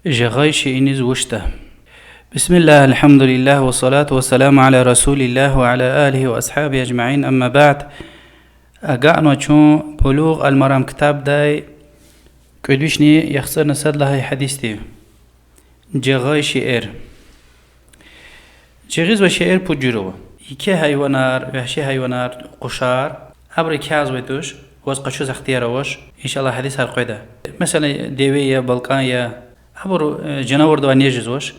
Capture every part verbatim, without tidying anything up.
Жагъай шейиниз вучда? بسم الله، الحمد لله، والصلاة والسلام على رسول الله وعلى آله وأصحابه أجمعين، أما بعد. Агакьнава чун Булугъ аль-Марам ктабдай кӀуьд вишни яхцӀурни сад лагьай гьадисдив. Жагъай шейэр. Жагъизва шейэр пуд жуьре ава. Еке гьайванар, вагьши гьайванар, къушар, абуру кязавай туш, ваз къачуз ихтияр авач, иншаллагь, гьадисар къведа. Месела, деве я, балкӀан я, абур, э, жанавурдавай нез жезвач,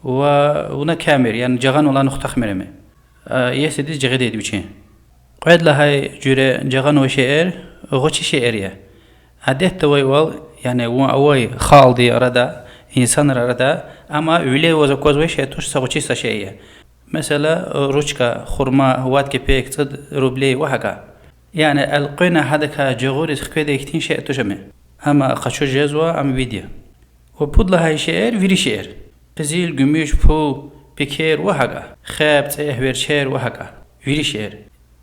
ва вуна камир, яни жагъанвалай хутахмир ам. Э, иесидиз жагъидайди вичин. Кьвед лагьай жуьре жагъанвай шейэр гъвечӀи шейэр я. Адетда авайвал, яни вун авай халкьдин арада, инсанрин арада, амма виле ваз аквазвай шей туш, са гъвечӀи са шей я. Месела, ручка, хурма, вад кепек, цӀуд рубль ва гьакӀа. Яни элкъвена гьадакай жагъуриз хкведай хьтин шей туш ам. Амма къачуз жезва, ам вид я. Ва пуд лагьай шейэр вири шейэр. Къизил, гуьмуьш, пул, пекер ва гьакӀа. Хеб, цӀегь, верчер ва гьакӀа. Вири шейэр.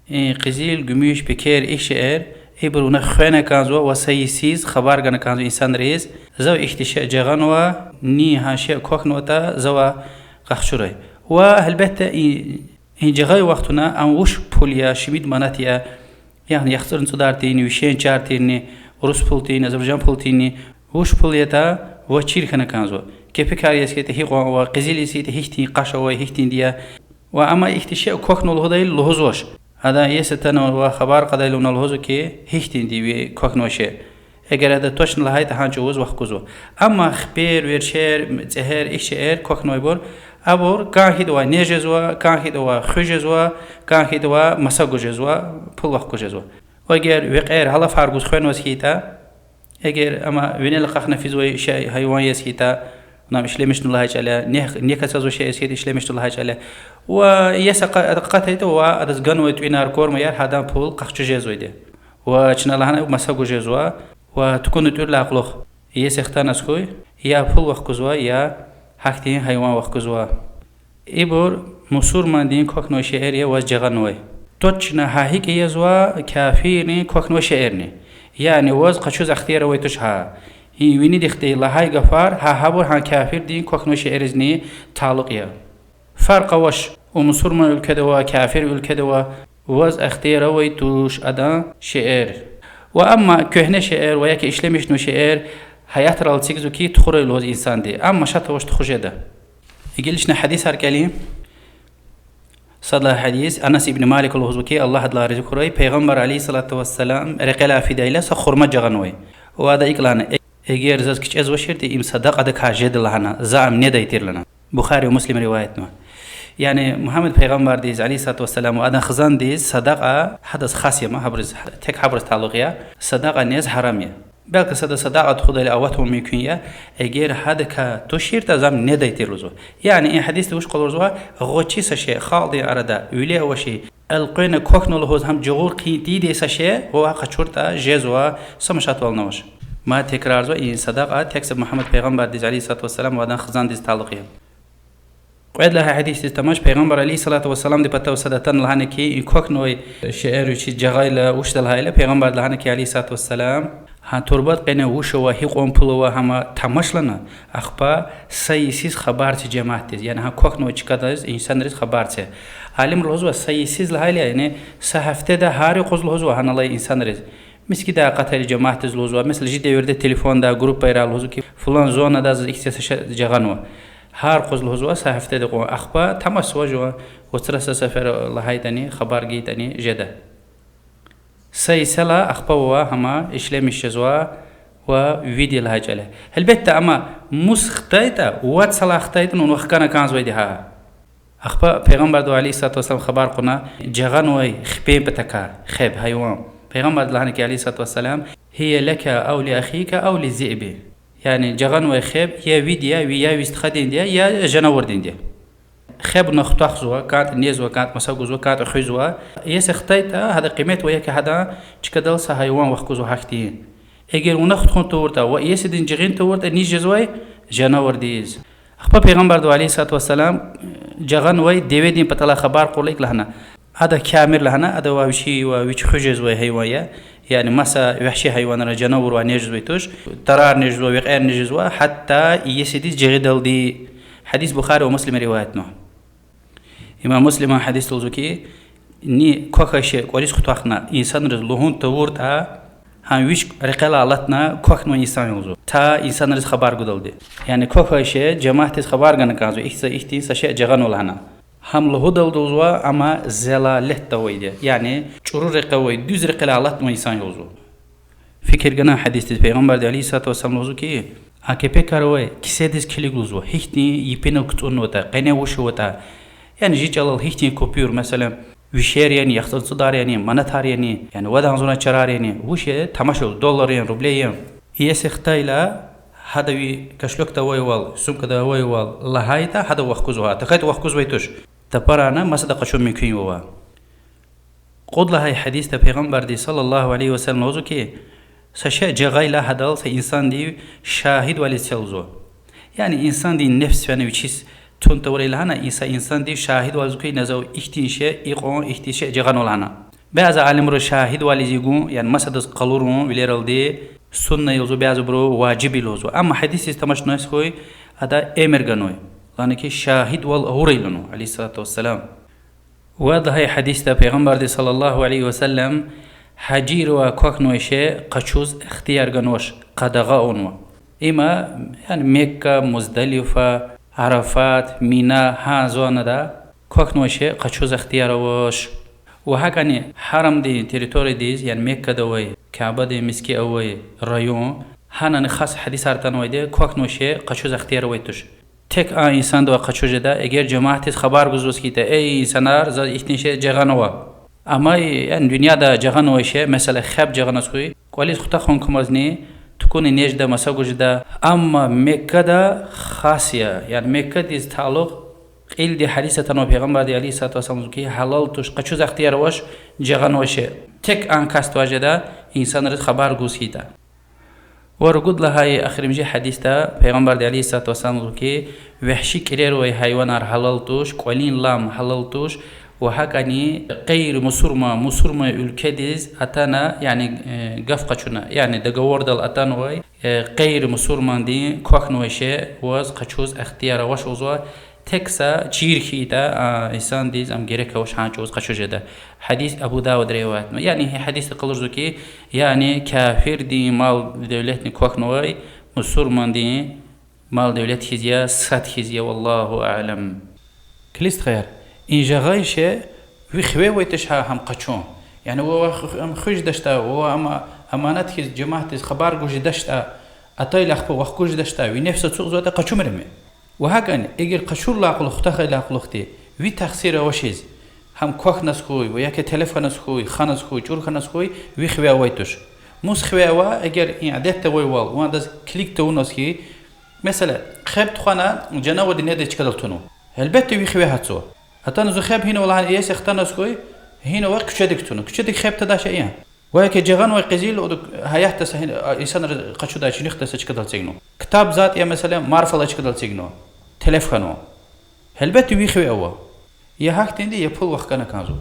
Э, къизил, гуьмуьш, пекер, и шейэр, ибур вуна хвена кӀанзава ва са йисуз хабар гана кӀанзава инсанриз: зав ихьтин шей жагъанва, ни гьа шей квахьнаватӀа, завай къахчурай. Ва гьелбетда, и, и жагъай вахтунда ам вуч пул я, шумуд манат я, яни яхцӀурни цӀудар тирни, вишен чар тирни, урус пул тирни, азербайжан пул тирни, вуч пул ятӀа, ваз чир хьана кӀанзава. Кепекар яз хьайитӀа гьикьван ава, къизил яз хьайитӀа гьихьтин къаш авай, гьихьтинди я. Ва амма ихьтин шей квахьнава лугьудайла лугьузвач. Ада иесидиз атанва ва хабар кьадайла вуна лугьузва хьи, гьихьтинди я ви квахьнавай шей. Эгер ада точно лагьайтӀа, гьа чӀавуз вахкузва. Амма хпер, верчер, цӀегьер, и шейэр квахьнавайбур, абур кӀан хьайитӀа ваз нез жезва, кӀан хьайитӀа ваз хуьз жезва, кӀан хьайитӀа ваз маса гуз жезва, пул вахкуз жезва. Ва эгер векьер, гьалафар гуз хвенваз хьайитӀа, эгер амма винел акьахна физвай шей, гьайван яз хьайитӀа, вуна ишлемишна лагьай чӀал я, нек-, нек ацазвай шей яз хьайитӀа, ишлемишна лагьай чӀал я. Ва иеси акъа-, акъатайтӀа, ва адаз ганвай тӀуьнар, кормаяр, гьадан пул къахчуз жезвайди. Ва чна лагьана, маса гуз жезва, ва тукӀуна тӀуьрла кьулухъ иеси хтаназ хьуй, я пул вахкузва, я гьахьтин гьайван вахкузва. Ибур мусурмандин квахьнавай шейэр я ваз жагъанвай. Точно гьа гьикӀ язва кафирдин квахьнавай шейэрни. Яни ваз къачуз ихтияр авай туш гьа. Гьи винидихъди лагьай гафар, гьа гьабур гьа кафирдин квахьнавай шейэризни талукь я. Фаркь авач, вун мусурман уьлкведа ава, кафир уьлкведа ава, ваз ихтияр авай туш адан шейэр. Ва амма куьгьне шейэр ва яки ишлемишнавай шейэр гьаятрал эцигзава хьи, тухурай лугьуз инсанди. Амма шат авач, тухуз жеда. Гила чна гьадисар кӀелин. Сад лагьай гьадис, Анас ибн Малика лугьузва хьи, Аллагь адалай рази хьурай, Пайгъамбар عليه الصلاة والسلام рекьелай фидайла са хурма жагъанвай. Ва ада икӀ лагьана: эгер заз кичӀезвачиртӀа, им садакьадикай жеда лагьана, за ам недай тир лагьана. Бухари ва Муслим риваятнава. Яни Мугьаммад пайгъамбардиз عليه الصلاة والسلام ва адан хизандиз садакьа гьадаз хас я, ма гьабуруз, тек гьабуруз талукь я, садакьа нез гьарам я. Белки сада садакьа тухудайла аватун мумкин я, эгер гьадакай туширтӀа, за ам недай тир лугьузва. Яни и гьадисди вуч къалурзава, гъвечӀи са шей, халкьдин арада виле авачир, элкъвена квахьна лугьуз гьам жагъур хьтин тийидай са шей, ва къачуртӀа жезва, са машатвални авач. Мад текрарзава, и садакьа тек са Мугьаммад пайгъамбардиз عليه الصلاة والسلام ва адан хизандиз талукь я. Кьвед лагьай гьадисдиз тамаш, Пайгъамбар عليه الصلاة والسلامди патав сад атана лагьана хьи, и квахьнавай шейэр вичиз жагъайла, вучда лагьайла, Пайгъамбарди лагьана хьи, عليه الصلاة والسلام, гьа турбадин къене вуч ава, гьикьван пул ава, гьам тамаш лагьана, ахпа са йисуз хабар це жемятдиз, яни гьа квахьнавай чкадиз, инсанриз хабар це. Алимри лугьузва, са йисуз лагьайла, яни са гьафтеда гьар юкъуз лугьузва гьаналай инсанриз. МискӀиндай акъатайла жемятдиз лугьузва, месела, чи девирда телефонда группайра лугьузва хьи, фулан зонада заз ихьтин са шей жагъанва. Гьар къуз лугьузва са гьафтеда кьван, ахпа тамашзава жуван, вацра са сефер лагьайтӀани, хабар гайитӀани жеда. Са йисалай ахпа вавай гьам ишлемиш жезва ва вири лагьай чӀал я. Гьелбетда, амма мус хтайтӀа, вад йисалай хтайтӀани, вун вахкана кӀанзавайди гьа. Ахпа Пайгъамбарди عليه الصلاة والسلام хабар кьуна жагъанвай хипен патахъай, хеб, гьайван. Пайгъамбарди лагьана хьи عليه الصلاة والسلام: هي لك أو لأخيك أو للذئب. Яни жагъанвай хеб я види я, ви-, я ви стхадинди я, я жанавурдинди я. Хеб вуна хутахзава, кӀантӀ незва, кӀантӀ маса гузва, кӀантӀ хуьзва. Иеси хтайтӀа, гьадан къимет ава, яки гьадан чкадал са гьайван вахкузва гьахьтин. Эгер вуна хутун тавуртӀа ва иесидин жагъин тавуртӀа, низ жезвай? Жанавурдиз. Ахпа Пайгъамбарди عليه الصلاة والسلام жагъанвай деведин паталай хабар кьурла икӀ лагьана: Ада камир лагьана, ада ва вичи ва вич хуьз жезвай гьайван я. Яни маса вагьши гьайванар, жанавурар нез жезвай туш, тарар нез жезва, векьер нез жезва, гьатта иесидиз жагъидалди. Гьадис Бухари ва Муслима риваятнава. Имам Муслима гьадисда лугьузва хьи, ни квахьай шей кӀвализ хутахна инсанриз лугьун тавуртӀа, гьам вич рекьелай алатна квахьнавай инсан я лугьузва, та инсанриз хабар гудалди. Яни квахьай шей жемятдиз хабар гана кӀанзава, ихьтин са, ихьтин са шей жагъанва лагьана. Гьам лугьудалди лугьузва, амма залалатда авайди, яни чӀуру рекье авай, дуьз рекьелай алатнавай инсан я лугьузва. Фикир гана гьадисдиз, Пайгъамбарди عليه الصلاة والسلام лугьузва хьи, а кепекар авай кседиз килиг лугьузва, гьихьтин йипинал куцӀунватӀа, къене вуч аватӀа, яни жи чӀалал гьихьтин купюр, месела, вишер яни, яхцӀурни цӀудар яни, манатар яни, яни вад агъзурни чарар яни, вуч я, тамаша лугьузва, доллар яни, рубле яни. Иеси хтайла, гьада ви кошелёкда авайвал, сумкада авайвал лагьайтӀа, гьада вахкузва, тахьайтӀа вахкузвай туш. Тапарарна масада къачун мумкин я вавай. Кьуд лагьай гьадисда Пайгъамбарди صلى الله عليه وسلم лугьузва хьи, са шей жагъайла гьадал са инсандив шагьидвал ийиз це лугьузва. Яни инсандин нефс фена вичиз тун тавурай лагьана, и са инсандив шагьидвал ийиз хьи, на зав ихьтин шей икьван, ихьтин шей жагъанва лагьана. Бязи алимри шагьидвал ийиз гун, яни масадаз къалурун вилералди, сунна я лугьузва, бязибуру важиб я лугьузва. Амма гьадисдиз тамашнаваз хьуй, ада эмир ганвай, лагьана хьи, шагьидвал авурай лагьана, عليه الصلاة والسلام. Вад лагьай гьадисда Пайгъамбарди صلى الله عليه وسلم гьажийривай квахьнавай шей къачуз ихтияр ганвач, къадагъа авунва. Има, яни Мекка, Муздалифа, Арафат, Мина, гьа зонада квахьнавай шей къачуз ихтияр авач. Ва гьакӀни гьарамдин территориядиз, яни Меккада авай, Кябадин мискӀин авай район, гьанани хас гьадисар атанвайди, квахьнавай шей къачуз ихтияр авай туш. Тек а инсандивай къачуз жеда, эгер жемятдиз хабар гузваз хьайитӀа, эй инсанар, заз ихьтин шей жагъанва. Амай, яни дуьньяда жагъанвай шей, месела, хеб жагъаназ хьуй, кӀвализ хутахун кумазни, тукӀуни нез жеда, маса гуз жеда. Амма Меккада хас я, яни Меккадиз талукь, кьилди гьадис атанва Пайгъамбарди عليه الصلاة والسلام лугьузва хьи, гьалал туш, къачуз ихтияр авач жагъанвай шей. Тек а касдивай жеда, инсанриз хабар гуз хьайитӀа. Ва ругуд лагьай эхиримжи гьадисда Пайгъамбарди عليه الصلاة والسلام лугьузва хьи, вагьши кӀирер авай гьайванар гьалал туш, кӀвалин лам гьалал туш, ва гьакӀни гъейри мусурман, мусурман уьлкведиз атана, яни, э, гаф къачуна, яни договордал атанвай, э, гъейри мусурмандин квахьнавай шей ваз къачуз ихтияр авач лугьузва, тек са чир хьайитӀа, а, инсандиз ам герек авач, гьа чӀавуз къачуз жеда. Гьадис Абу Давуда риваятнава. Яни гьи гьадисди къалурзава хьи, яни кафирдин мал-девлетни квахьнавай мусурмандин мал-девлет хьиз я, сад хьиз я, والله أعلم. Килиг, стхаяр, и жагъай шей ви хиве авай туш гьа гьам къачун. Яни вавай ху-, ам хуьз жедачтӀа, вавай ам аманат хьиз жемятдиз хабар гуз жедачтӀа, атайла ахпа вахкуз жедачтӀа, ви нефс ацукьзаватӀа, къачумир ам. Ва гьакӀни, эгер къачурдалай кьулухъ, хутахайдалай кьулухъди ви тахсир авачиз, гьам квахьназ хьуй, ва яки телеф хьаназ хьуй, ханаз хьуй, чӀур хьаназ хьуй, ви хиве авай туш. Мус хиве ава, эгер и адетда авайвал, вун адаз килиг тавуназ хьи, месела, хеб тухвана, жанавурди недай чкадал тунва. Гьелбетда, ви хиве гьатзава. Атана зи хеб гьинава лагьана иеси хтаназ хьуй, гьинава, куьчедик тунва. Куьчедик хеб тадай шей я. Ва яки жагъанвай къизил, гьаятда са гьи-, а, инсанри къачудай чуьнуьхдай са чкадал эцигнава. Ктаб затӀ я, месела, марф алай чкадал эцигнава. Телеф хьанва. Гьелбетда, ви хиве ава. Я гьахьтинди, я пул вахкана кӀанзава.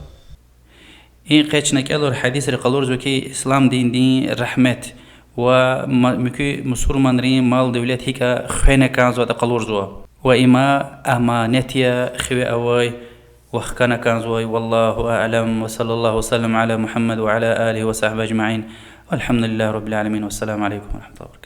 И къе чна кӀелай гьадисри къалурзава хьи, ислам диндин рагьмет ва ма-, муькуь мусурманрин мал-девлет гьикӀ хвена кӀанзаватӀа къалурзава. Ва има аманат я, хиве авай, вахкана кӀанзавай. والله أعلم، وصلى الله وسلم على محمد وعلى آله وصحبه أجمعين، والحمد لله رب العالمين، والسلام عليكم ورحمة الله وبركاته.